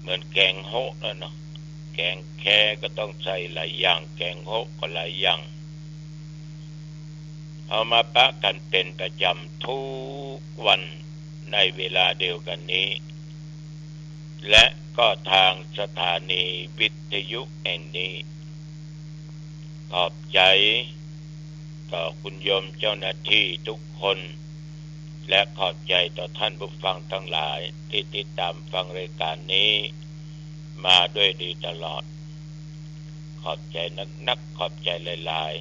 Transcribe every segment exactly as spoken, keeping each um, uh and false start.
เหมือนแก๋งโฮะนั่นเนาะ แก๋งแคก็ต้องใส่หลายอย่าง แก๋งโฮะก็หลายอย่าง เฮามาปะกั๋นเป๋นประจ๋ำกู้วันในเวลาเดียวกั๋นนี้ และก็ตางสถานีวิทยุแห่งนี้ ขอบใจ๋ต่อคุณโยมเจ้าหน้าตี้กู้คน และขอบใจ๋ต่อต้านผู้ฟังตังหลายตี้ติดต๋ามฟังรายก๋านนี้มาด้วยดีตลอด ขอบใจ๋นักๆ ขอบใจ๋หลาย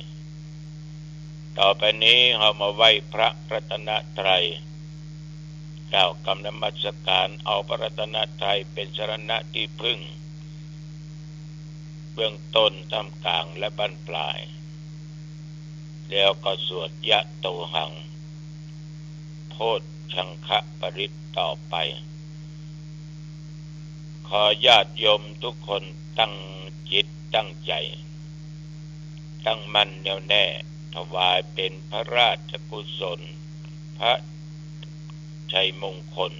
ๆ ต่อไปนี้เฮามาไหว้พระรัตนตรัย กล่าวกำนมัสก๋านเอาพระรัตนตรัยเป๋นสรณะตี้พึ่ง เบื้องต้น ต้ามก๋าง และบั้นปลาย แล้วก็สวดยะโตหัง โพชฌังคปริตรต่อไป ขอญาติโยมกู้คนตั้งจิตตั้งใจ๋ ตั้งมั่นแน่วแน่ ถวายเป๋นพระราชกุศล พระชัยมงคล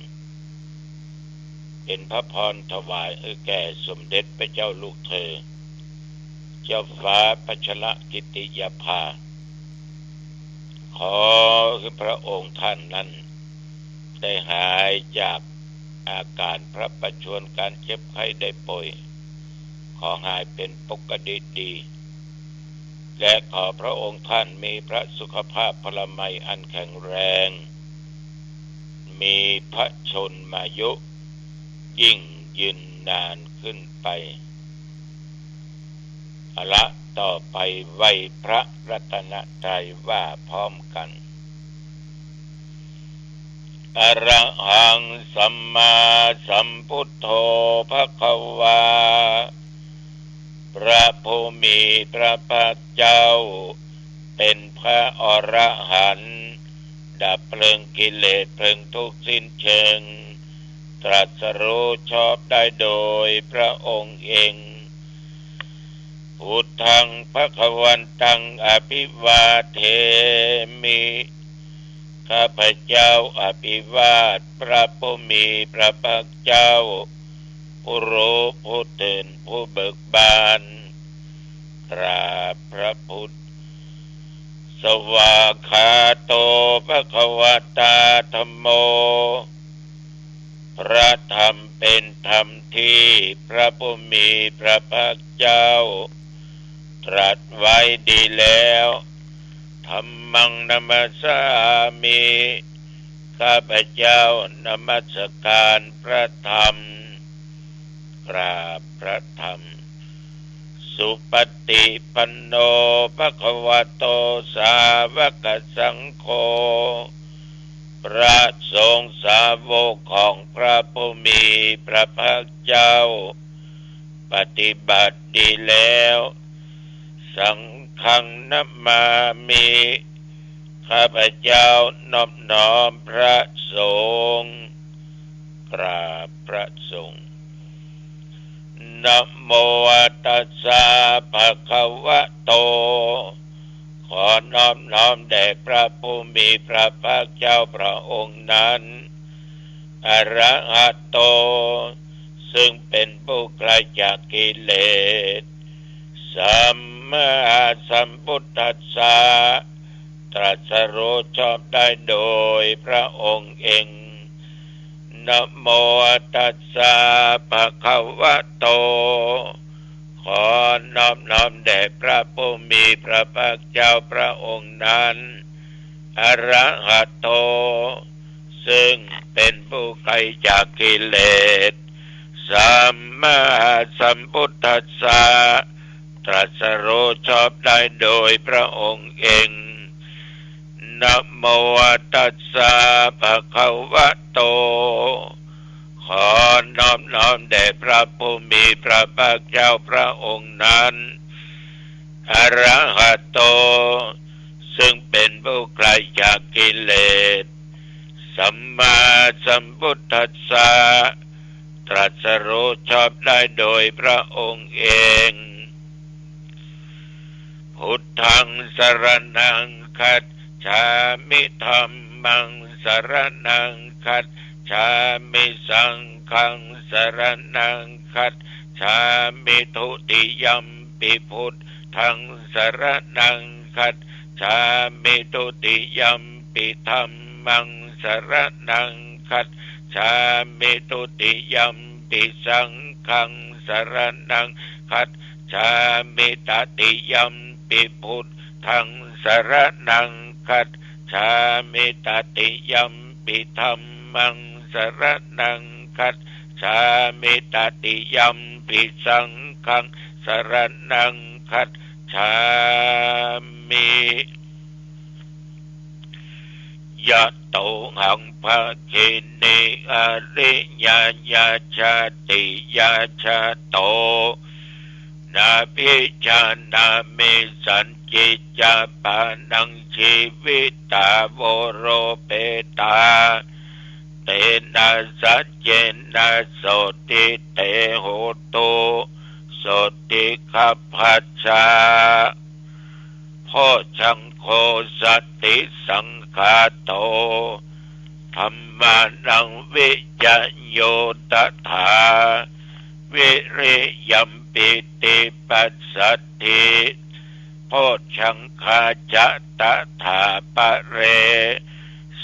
เป๋นพระพรถวายหื้อแก่สมเด็จพระเจ้าลูกเธอ เจ้าฟ้าพัชรกิติยาภา ขอหื้อพระองค์ต้านนั้นได้หายจากอาก๋านพระประชวรก๋านเจ็บไข้ได้ป่วย ขอหายเป๋นปกติดี และขอพระองค์ต้านมีพระสุขภาพพลามัยอันแข็งแรง มีพระชนมายุยิ่งยืนนานขึ้นไป เอาละ ต่อไปไหว้พระรัตนตรัยว่าพร้อมกั๋น อะระหังสัมมาสัมพุทโธภะคะวา พระผู้มีพระภาคเจ้าเป๋นพระอรหันต์ ดับเพลิงกิเลสเพลิงทุกข์สิ้นเชิง ตรัสรู้ชอบได้โดยพระองค์เอง พุทธังภะคะวันตังอะภิวาเทมิ ข้าพเจ้าอภิวาทพระผู้มีพระภาคเจ้า ผู้รู้ผู้ตื่นผู้เบิกบาน กราบพระพุทธ สวากขาโตภะคะวะตาธัมโม พระธรรมเป๋นธรรมตี้พระผู้มีพระภาคเจ้าตรัสไว้ดีแล้ว ธัมมังนะมัสสามิ ข้าพเจ้านมัสก๋านพระธรรม กราบพระธรรม สุปฏิปันโนภะคะวะโตสาวกสังโฆ พระสงฆ์สาวกของพระผู้มีพระภาคเจ้า ปฏิบัติดีแล้ว สังฆังนะมามิ ข้าพเจ้านอบน้อมพระสงฆ์ กราบพระสงฆ์ นะโมตัสสะภะคะวะโต ขอนอบน้อมแด่พระผู้มีพระภาคเจ้าพระองค์นั้น อะระหะโต ซึ่งเป๋นผู้ไกลจากกิเลส สัมมาสัมพุทธัสสะ ตรัสรู้ชอบได้โดยพระองค์เอง นะโมตัสสะภะคะวะโต ขอนอบน้อมแด่พระผู้มีพระภาคเจ้าพระองค์นั้น อะระหะโต ซึ่งเป๋นผู้ไกลจากกิเลส สัมมาสัมพุทธัสสะ ตรัสรู้ชอบได้โดยพระองค์เอง นะโมตัสสะภะคะวะโต ขอนอบน้อมแด่พระผู้มีพระภาคเจ้าพระองค์นั้น อะระหะโต ซึ่งเป๋นผู้ไกลจากกิเลส สัมมาสัมพุทธัสสะ ตรัสรู้ชอบได้โดยพระองค์เอง พุทธังสรณังคัจฉามิ ธัมมังสรณังคัจฉามิ สังฆังส สรณังคัจฉามิ ทุติยมปิพุทธังสรณังคัจฉามิ ทุติยมปิธัมมังสรณังคัจฉามิ ทุติยมปิสังฆังสรณังคัจฉามิ ตติยมปิพุทธังสรณังคัจฉามิ ตติยมปิธัมมังสรณังคัจฉามิ ตติยมปิสังฆังสรณังคัจฉามิ ยะโตหัง ภะคะเน อะริยะญาชาติยาชาโต นะภิจานามิ สัจจิจจาปานัง จีวิตาโวโรเปตา เตนะสัจเจนะ โสตถิเต โหตุ โสตถิคัพพะชา โพชฌังโค สัตติสังขาโต ธัมมานัง วิจโย ตถา วิริยัม ปีติปัสสัทธิ โพชฌังคาจะ ตถาปะเร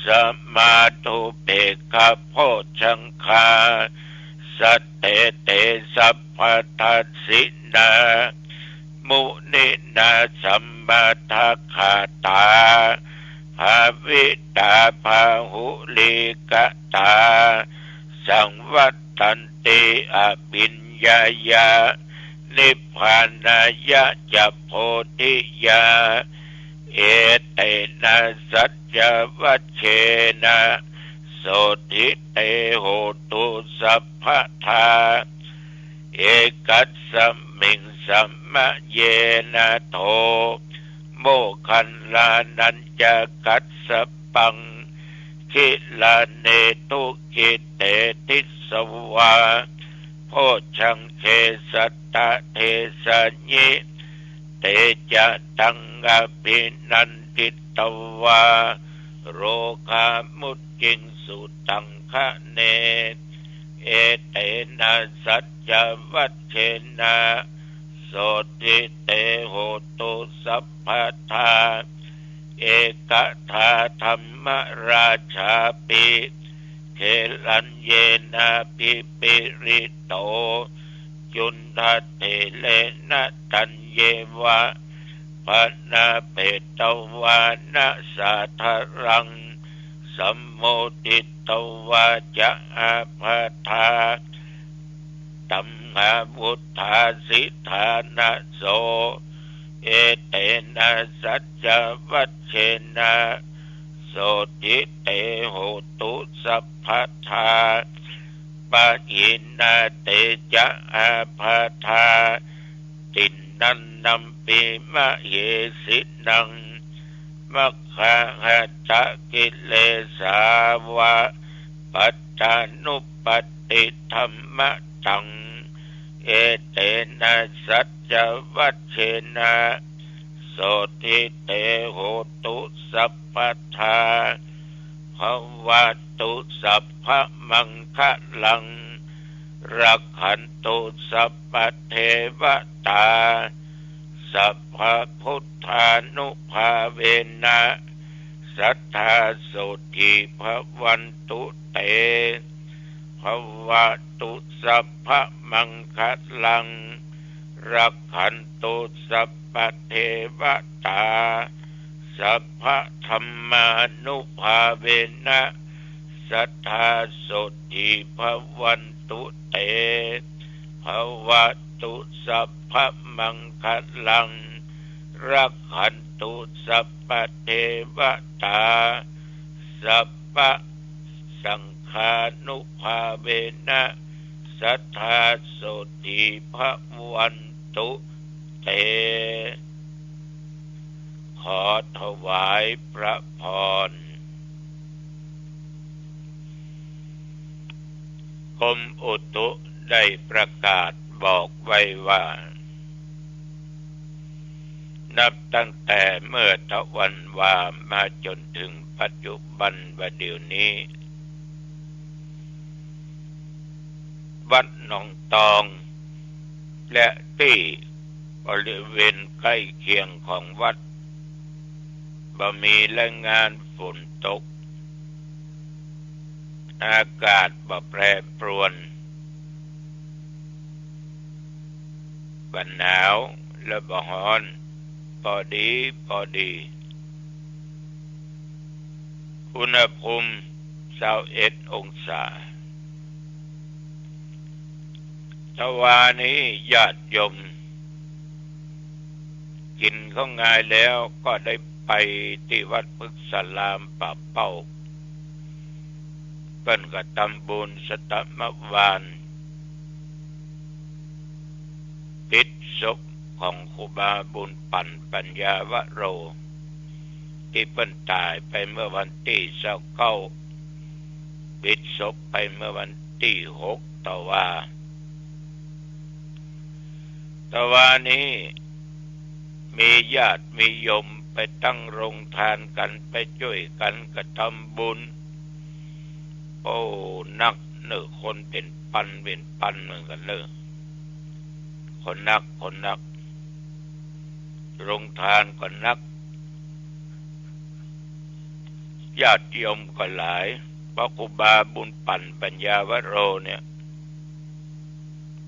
สมาธุปเปกขะโพชฌังคา สัตเต เต สัพพะทัสสินา มุนินา สัมมาทักขาตา ภาวิตา พาหุลีกตา สังวัตตันติ อภิญญายะ นิพพานายะจะ โพธิยา เอเตนะ สัจจวัจเจนะ โสตถิเต โหตุ สัพพะทา เอกัสสมิง สมะเยนะ โท โมคคัลลานัญจะกัสสปัง กิลาเน ทุกขิเต ทิสวา โพชฌังเก สัตตะเทสะยิ เตจะตัง อภินันทิตวา โรคามุจจิงสุตังคะเน เอเตนะ สัจจวัจเจนะ โสตถิเต โหตุ สัพพะทา เอกทา ธัมมราชาปิ เกลัญเยนะ ภิปริโต จุณฑะเถเรนะ ตัญเยวะ ปะนาเปตวานะ สาทะรัง สัมโมทิตวาจะ อาภาธา ตัมหาวุฏฐาสิทธานะโส เอเตนะ สัจจวัจเจนะ โสตถิเต โหตุ สัพพะทา ปะหินา เตจะ อาภาธา ติณณันนัมปิ มะเหสินัง มัคคาหะตะกิเลสาวะ ปัตตานุปัตติธัมมะตัง เอเตนะ สัจจวัจเจนะ โสตถิเต โหตุ สัพพะทา ภะวะตุ สัพพะมังคะลัง รักขันตุ สัพพะเทวะตา สัพพะพุทธานุภาเวนะ สัตถา โสตถิ ภะวันตุ เต ภะวะตุ สัพพะมังคะลัง รักขันตุ สัพพะเทวะตา สัพพะธัมมานุภาเวนะ สัตถา โสตถิ ภะวันตุ เต ภะวะตุ สัพพะมังคะลัง รักขันตุ สัพพะเทวะตา สัพพะสังฆานุภาเวนะ สัตถา โสตถิ ภะวันตุ เต ขอถวายพระพร กรมอุตุได้ประกาศบอกไว้ว่า นับตั้งแต่เมื่อตะวันวามาจนถึงปัจจุบันว่าเดี๋ยวนี้ วัดหนองตอง และตี้บริเวณใก้เคียงของวัด บ่มีรายงานฝนตก อากาศบ่แปรปรวน บ่หนาวและบ่ฮ้อน ปอดีปอดี อุณหภูมิซาวเอ็ดองศา ตะวานี้ญาติโยม กิ๋นข้าวงายแล้วก็ได้ไปตี้วัดพฤกษารามป่าเป้า เปิ้นก็ทำบุญสตมวาน ปิดศพของครูบาบุญปั่นปัญญาวโร ตี้เปิ้นต๋ายไปเมื่อวันตี้ซาวเก้า ปิดศพไปเมื่อวันตี้หกตะวา ตะวานี้มีญาติมีโยมไปตั้งโรงทานกั๋น ไปจ้วยกั๋นกระทำบุญ โอ้ นักเน่อ คนเป๋นปันเป๋นปันเหมือนกั๋นเน่อ คนนัก คนนัก โรงทานก็นัก ญาติโยมก็หลาย เพราะครูบาบุญปั่นปัญญาวโรเนี่ย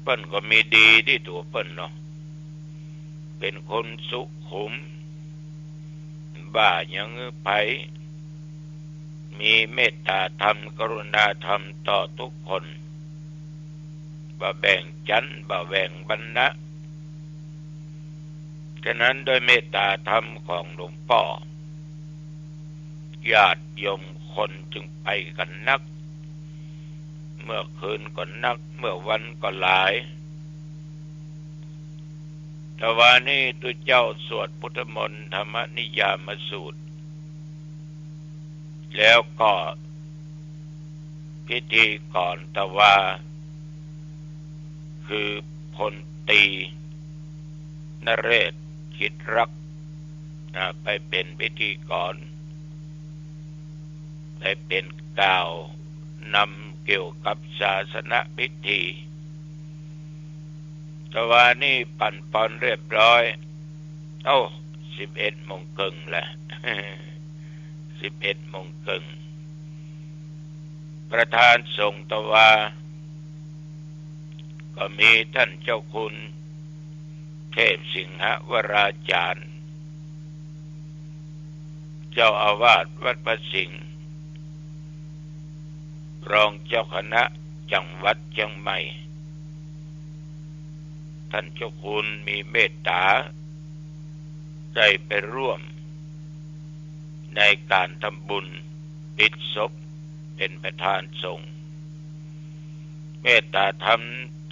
เปิ้นก็มีดีตี้ตั๋วเปิ้นเนาะ เป๋นคนสุขุม บ่าหยังหื้อใผ มีเมตตาธรรม กรุณาธรรมต่อทุกคน บ่แบ่งจั๊น บ่แบ่งบรรณะ ฉะนั้นด้วยเมตตาธรรมของหลวงป้อ ญาติโยมคนจึงไปกั๋นนัก เมื่อคืนก็นัก เมื่อวันก็หลาย ตะวานี้ตุ๊เจ้าสวดพุทธมนต์ธรรมนิยามสูตร แล้วก็พิธีกรตะวา คือพลตรีนเรศ จิตรักษ์ อ่า ไปเป๋นพิธีกร ไปเป๋นกล่าวนำเกี่ยวกับศาสนพิธี ตะวานี้ปั่นปอนเรียบร้อย เอ้า สิบเอ็ดโมงเกิ่งแล้ว สิบเอ็ดโมงเกิ่ง ประธานสงฆ์ตะวา ก็มีท่านเจ้าคุณเทพสิงหวราจารย์ เจ้าอาวาสวัดพระสิงห์ รองเจ้าคณะจังหวัดเจียงใหม่ ท่านเจ้าคุณมีเมตตา ได้ไปร่วมในการทำบุญปิดศพเป๋นประธานสงฆ์ เมตตาธรรม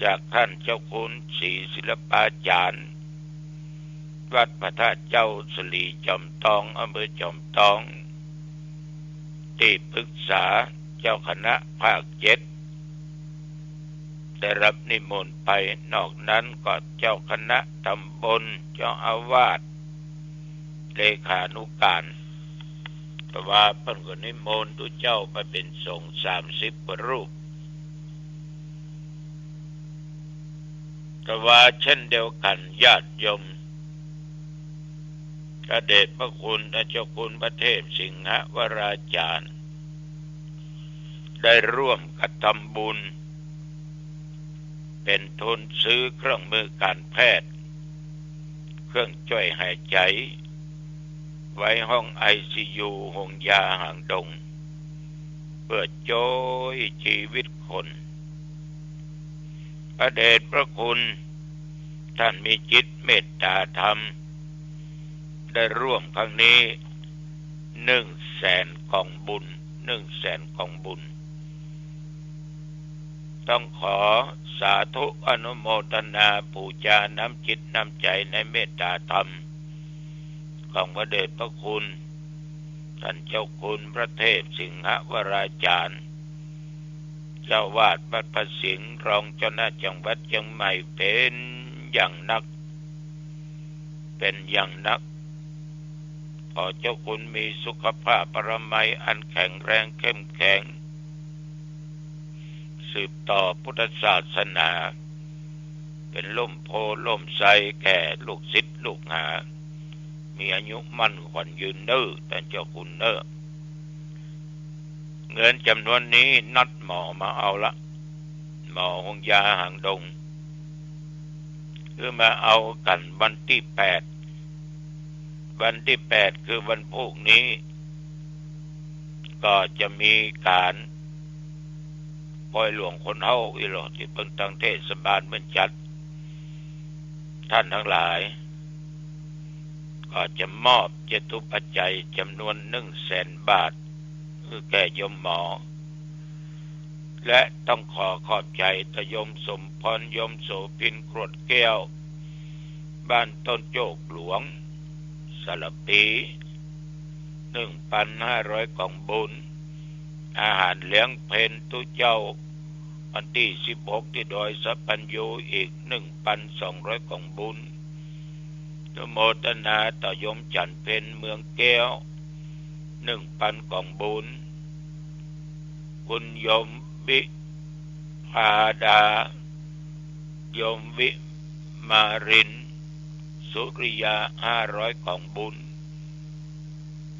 จากท่านเจ้าคุณศรีศิลปาจารย์ วัดพระธาตุเจ้าสลีจอมตอง อำเภอจอมตอง ตี้ปรึกษาเจ้าคณะภาคเจ็ด ได้รับนิมนต์ไป นอกนั้นก็เจ้าคณะตำบล เจ้าอาวาส เลขานุการ ตะวาเปิ้นก็นิมนต์ตุ๊เจ้าไปเป๋นสงฆ์สามสิบกว่ารูป ตะวาเช่นเดียวกั๋น ญาติโยม พระเดชพระคุณเจ้าคุณพระเทพสิงหวราจารย์ ได้ร่วมกระทำบุญ เป๋นทุนซื้อเครื่องมือการแพทย์ เครื่องจ้วยหายใจ๋ ไว้ห้องไอซียู โฮงยาหางดง เปื้อจ้วยจีวิตคน พระเดชพระคุณท่านมีจิตเมตตาธรรม ได้ร่วมครั้งนี้หนึ่งแสนกองบุญ หนึ่งแสนกองบุญ ต้องขอสาธุอนุโมทนาปู๋จาน้ำจิตน้ำใจ๋ในเมตตาธรรม ของพระเดชพระคุณ ท่านเจ้าคุณพระเทพสิงหวราจารย์ เจ้าวาดวัดพระสิงห์ รองเจ้าคณะจังหวัดเจียงใหม่ เป๋นอย่างนัก เป๋นอย่างนัก ขอเจ้าคุณมีสุขภาพพลามัยอันแข็งแรงเข้มแข็ง สืบต่อพุทธศาสนา เป๋นล่มโพธิ์ล่มไทรแก่ลูกศิษย์ลูกหา มีอายุมั่นขวัญยืนเน้อ ต้านเจ้าคุณเน้อ เงินจ๋ำนวนนี้นัดหมอมาเอาละ หมอโฮงยาหางดง คือมาเอากั๋นวันตี้แปด วันตี้แปดคือวันพูกนี้ ก็จะมีก๋านปอยหลวงคนเฮาอี้ลอ ตี้เปิ้นตังเทศบาลเปิ้นจัด ต้านตังหลาย ก็จะมอบจตุปัจจัยจ๋ำนวนหนึ่งแสนบาท หื้อแก่โยมหมอ และต้องขอขอบใจ๋ต่อโยมสมภร โยมโสภิน กรวดแก้ว บ้านต้นโจกหลวง สระปี หนึ่งปันห้าร้อยก๋องบุญ อาหารเลี้ยงเพลตุ๊เจ้า วันตี้สิบหก ตี้ดอยสะปัญญู อีกหนึ่งปันสองร้อยก๋องบุญ อนุโมทนาต่อโยมจันทร์เพล เมืองแก้ว หนึ่งปันก๋องบุญ คุณโยมวิภาดา โยมวิมารินทร์ สุริยา ห้าร้อยก๋องบุญ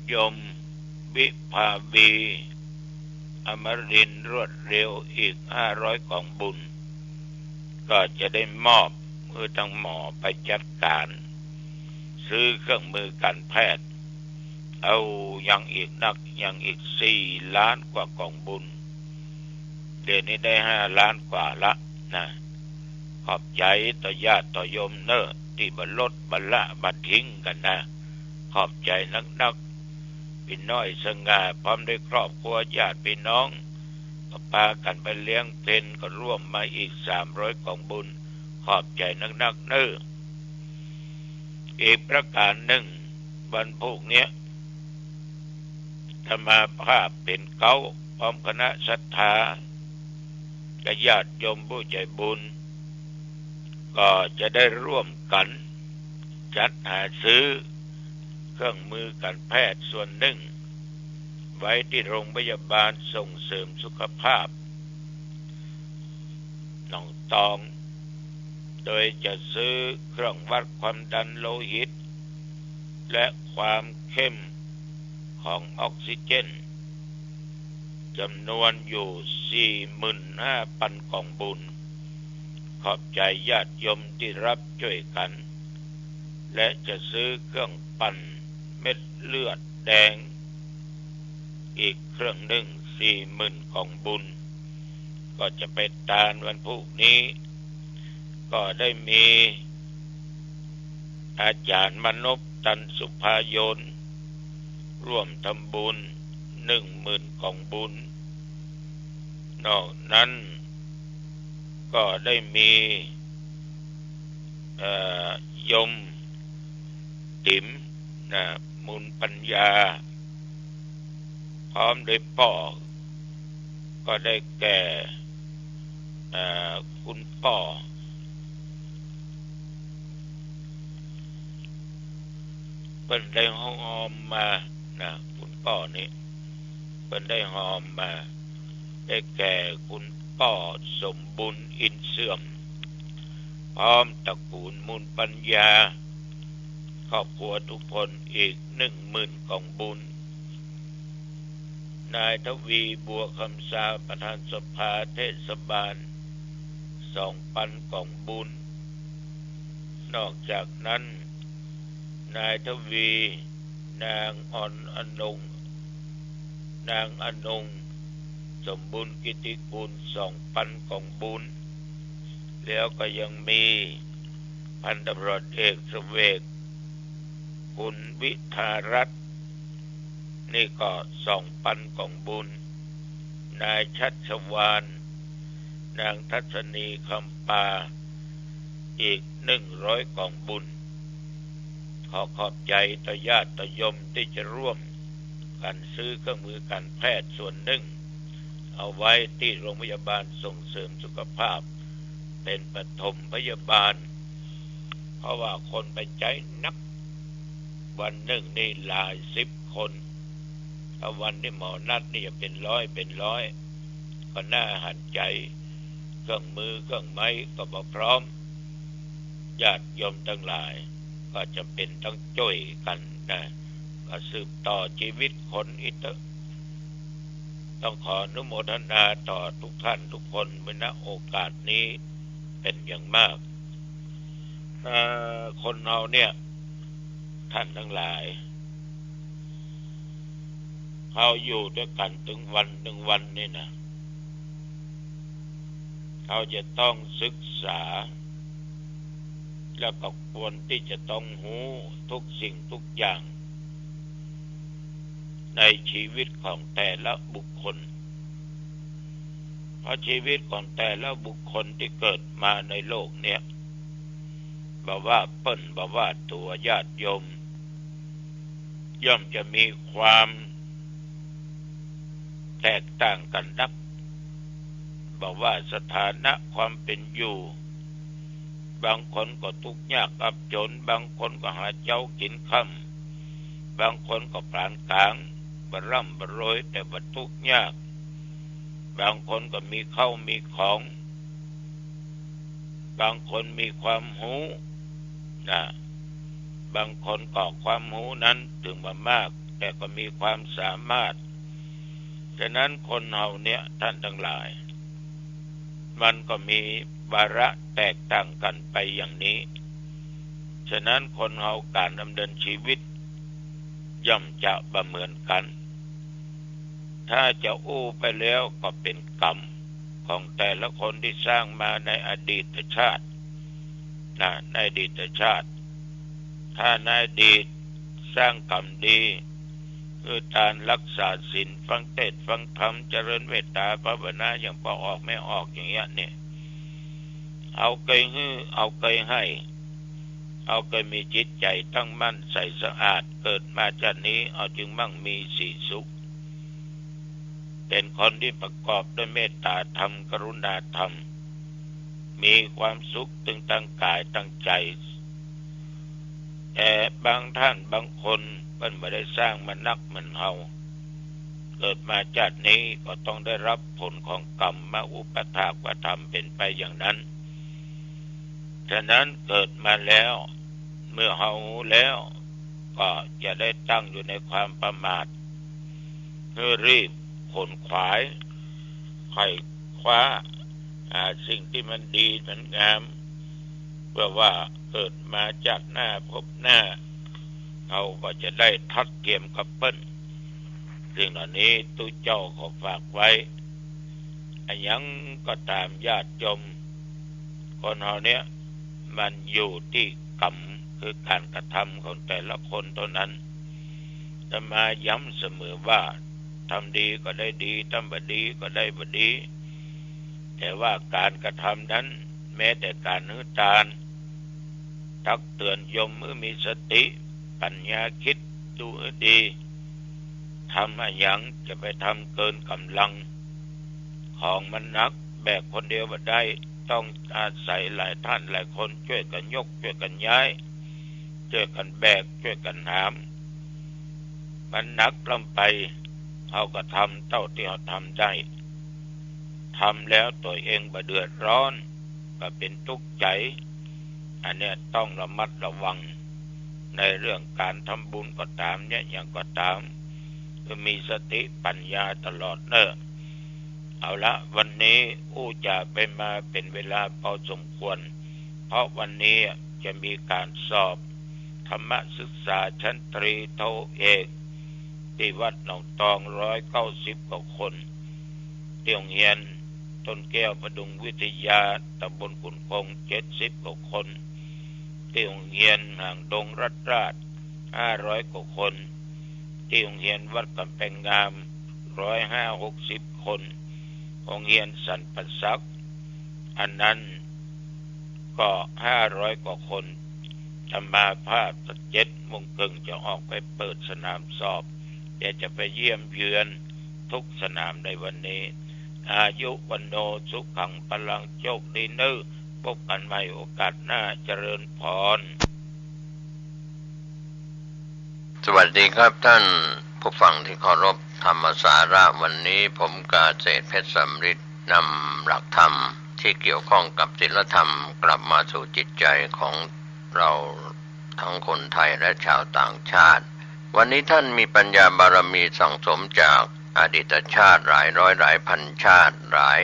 โยมวิภาวี อมรินทร์รวดเร็ว อีกห้าร้อยก๋องบุญ ก็จะได้มอบหื้อตังหมอไปจัดก๋าน ซื้อเครื่องมือการแพทย์ เอายังอีกนัก ยังอีกสี่ล้านกว่าก๋องบุญ เดี๋ยวนี้ได้ห้าล้านกว่าละนะ ขอบใจ๋ต่อญาติต่อโยมเน้อ ตี้บ่ลดบ่ละบ่ทิ้งกั๋นนะ ขอบใจ๋นักๆ ปี้น้อยสง่า พร้อมด้วยครอบครัวญาติปี้น้อง ก็ปากั๋นไปเลี้ยงเพล ก็ร่วมมาอีกสามร้อยก๋องบุญ ขอบใจ๋นักๆ เน้อ อีกประก๋านนึ่ง วันพูกเนี้ย อาตมาภาพเป๋นเก๊า พร้อมคณะศรัทธา กับญาติโยมผู้ใจ๋บุญ ก็จะได้ร่วมกั๋นจัดหาซื้อเครื่องมือการแพทย์ส่วนนึ่ง ไว้ตี้โรงพยาบาลส่งเสริมสุขภาพ หนองตอง โดยจะซื้อเครื่องวัดความดันโลหิต และความเข้มของออกซิเจน จ๋ำนวนอยู่สี่หมื่นห้าปันก๋องบุญ ขอบใจ๋ญาติโยมตี้ฮับจ้วยกั๋น และจะซื้อเครื่องปั่นเม็ดเลือดแดง อีกเครื่องนึ่ง สี่หมื่นก๋องบุญ ก็จะไปตานวันพูกนี้ ก็ได้มีอาจ๋ารย์มนพ ตันสุภายน ร่วมทำบุญหนึ่งหมื่นก๋องบุญ นอกนั้นก็ได้มี เอ่อ โยม ติ๋ม นะ มูลปัญญา พร้อมด้วยป้อ ก็ได้แก่ เอ่อ คุณป้อ เปิ้นได้ฮอมมา นะ คุณป้อนี่ เปิ้นได้ฮอมมา ได้แก่คุณป้อสมบุญอินเสื่อม พร้อมตระกูลมูลปัญญา ครอบครัวทุกคนอีกหนึ่งหมื่นก๋องบุญ นายทวี บัวคำซา ประธานสภาเทศบาล สองปันก๋องบุญ นอกจากนั้น นายทวี นางอนอนง นางอนง สมบุญกิตติกูล สองปันก๋องบุญ แล้วก็ยังมีพันตำรวจเอกเสวก คุณวิทารัตน์ นี่ก็สองปันก๋องบุญ นายชัชวาล นางทัศนี คำปา อีกหนึ่งร้อยก๋องบุญ ขอขอบใจ๋ต่อญาติต่อโยมตี้จะร่วมกั๋นซื้อเครื่องมือการแพทย์ส่วนนึ่ง เอาไว้ตี้โรงพยาบาลส่งเสริมสุขภาพ เป๋นปฐมพยาบาล เพราะว่าคนไปใจ๊นัก วันนึ่งนี่หลายสิบคน ถ้าวันตี้หมอนัดนี่จะเป๋นร้อยเป๋นร้อย ก็น่าหันใจ๋ เครื่องมือเครื่องไม้ก็บ่พร้อม ญาติโยมตังหลายก็จ๋ำเป๋นต้องจ้วยกั๋นนะ ก็สืบต่อจีวิตคนอี้เต๊อะ ต้องขออนุโมทนาต่อทุกท่านทุกคน เมื่อ ณ โอกาสนี้เป๋นอย่างมาก เอ่อ คนเฮาเนี่ย ท่านตังหลาย เฮาอยู่ตวยกั๋นเถิงวันนึ่งวันนี่นะ เฮาจะต้องศึกษา แล้วก็ควรตี้จะต้องฮู้ทุกสิ่งทุกอย่าง ในจีวิตของแต่ละบุคคล เพราะจีวิตของแต่ละบุคคลตี้เกิดมาในโลกเนี่ย บ่ว่าเปิ้น บ่ว่าตั๋วญาติโยม ย่อมจะมีความแตกต่างกั๋นนัก บ่ว่าสถานะความเป๋นอยู่ บางคนก็ตุ๊กยากอับจ๋น บางคนก็หาเจ๊ากิ๋นค่ำ บางคนก็ปานก๋าง บ่ร่ำบ่รวยแต่บ่ตุ๊กยาก บางคนก็มีข้าวมีของ บางคนมีความฮู้นะ บางคนก็ความฮู้นั้นเถิงบ่มาก แต่ก็มีความสามารถ ฉะนั้นคนเฮาเนี่ย ท่านตังหลาย มันก็มีวาระแตกต่างกั๋นไปอย่างนี้ ฉะนั้นคนเฮาก๋านดำเนินจีวิต ย่อมจะบ่เหมือนกั๋น ถ้าจะอู้ไปแล้วก็เป๋นกรรมของแต่ละคนตี้สร้างมาในอดีตชาตินะ ในอดีตชาติ ถ้าในอดีตสร้างกรรมดี คือก๋านฮักษาศีล ฟังเตสน์ฟังธรรม เจริญเมตต๋าภาวนาอย่างปอออกแม่ออกอย่างเงี้ยเนี่ย เฮาเกยหื้อ เฮาเกยให้ เฮาเกยมีจิตใจ๋ตั้งมั่นใสสะอาด เกิดมาจาตินี้เฮาจึงมั่งมีสีสุข เป๋นคนตี้ประกอบด้วยเมตต๋าธรรม กรุณาธรรม มีความสุขตึงตางก๋ายตางใจ๋ แต่บางท่านบางคนเปิ้นบ่ได้สร้างมานักเหมือนเฮา เกิดมาจาตินี้ก็ต้องได้ฮับผลของกรรมมาอุปถากว่าธรรมเป๋นไปอย่างนั้น ฉะนั้นเกิดมาแล้ว เมื่อเฮาฮู้แล้ว ก็อย่าได้ตั้งอยู่ในความประมาท หื้อรีบขนขวาย ไขว่คว้า หาสิ่งตี้มันดีมันงาม เพื่อว่าเกิดมาจาติหน้าภพหน้า เฮาก็จะได้ทัดเทียมกับเปิ้น สิ่งเหล่านี้ตุ๊เจ้าขอฝากไว้ อะหยังก็ต๋ามญาติโยม คนเฮาเนี่ย มันอยู่ตี้กรรม คือก๋านกระทำของแต่ละคนเต้านั้น อาตมาย้ำเสมอว่า ทำดีก็ได้ดี ทำบ่ดีก็ได้บ่ดี แต่ว่าก๋านกระทำนั้น แม้แต่ก๋านหื้อตาน ตักเตือนโยมหื้อมีสติ ปัญญาคิดดูหื้อดี ทำอะหยังจะไปทำเกินก๋ำลัง ของมันหนัก แบกคนเดียวบ่ได้ ต้องอาศัยหลายท่านหลายคนจ้วยกั๋นยก จ้วยกั๋นย้าย จ้วยกั๋นแบก จ้วยกั๋นหาม มันหนักล้ำไป เฮาก็ทำเต้าตี้เฮาทำได้ ทำแล้วตั๋วเองบ่เดือดร้อน บ่เป๋นตุ๊กใจ๋ อันเนี้ยต้องระมัดระวัง ในเรื่องก๋านทำบุญก็ต๋าม เยียะหยังก็ต๋าม คือมีสติปัญญาตลอดเน่อ เอาละ วันนี้อู้จ๋าไปมาเป๋นเวลาพอสมควร เพราะวันนี้จะมีก๋านสอบธรรมศึกษาชั้นตรีโทเอก ตี้วัดหนองตอง ร้อยเก้าสิบกว่าคน ตี้โฮงเฮียนต้นแก้วประดุงวิทยา ต๋ำบลขุนคง เจ็ดสิบกว่าคน ตี้โฮงเฮียนหางดงรัฐราช ห้าร้อยกว่าคน ตี้โฮงเฮียนวัดก๋ำแปงงาม ร้อยห้าหกสิบคน โฮงเฮียนสันป่าสัก อันนั้นก็ห้าร้อยกว่าคน อาตมาภาพสักเจ็ดโมงเกิ่งจะออกไปเปิดสนามสอบ เดี๋ยวจะไปเยี่ยมเยือนทุกสนามในวันนี้ อายุวัณโณสุขังพลัง โชคดีเน่อ พบกั๋นใหม่โอกาสหน้า เจริญพร สวัสดีครับท่านผู้ฟังที่เคารพ ธรรมสาระวันนี้ผมกาเสดเพชรสำริดนำหลักธรรม ที่เกี่ยวข้องกับศีลธรรมกลับมาสู่จิตใจของเราทั้งคนไทยและชาวต่างชาติ วันนี้ท่านมีปัญญาบารมีสั่งสมจากอดีตชาติหลายร้อยหลายพันชาติ หลาย